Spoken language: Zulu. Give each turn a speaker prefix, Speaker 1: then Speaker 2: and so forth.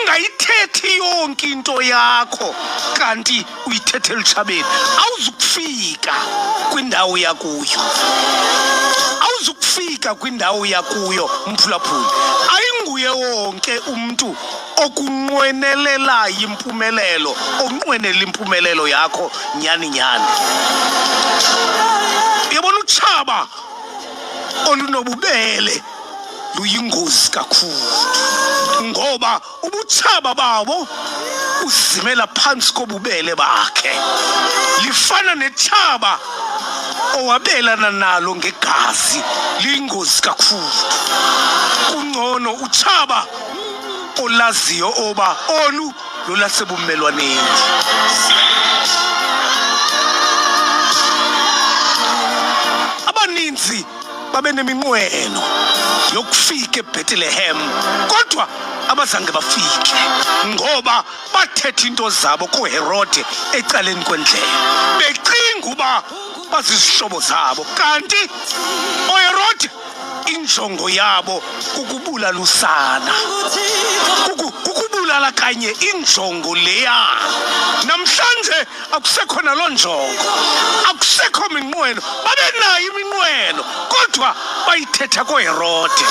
Speaker 1: Ungayithethi yonke into yakho kanti uyithethe elutshabeni, awuzukufika kwindawo yakuyo, awuzukufika kwindawo yakuyo mphulaphuli. Ayinguye wonke umntu okunqwenelelayo impumelelo, onqwenela impumelelo yakho nyhani nyhani. Uyabona, utshaba olunobubele luyingozi kakhulu, ngoba ubutshaba babo uzimela phantsi kobubele bakhe. Lifana netshaba owabelana nalo ngegazi, liyingozi kakhulu. Kungcono utshaba olaziyo oba olu lolasebumelwaneni. Abaninzi babeneminqweno yokufika eBethlehem, kodwa abazange bafike ngoba bathetha into zabo kuHerode ecaleni kwendlela, becinga uba bazizihlobo zabo, kanti oHerode injongo yabo kukubulala usana, kukubulala kanye injongo leya. Namhlanje akusekho naloo njongo, akusekho minqweno. Babenayo iminqweno, kodwa bayithetha koHerode.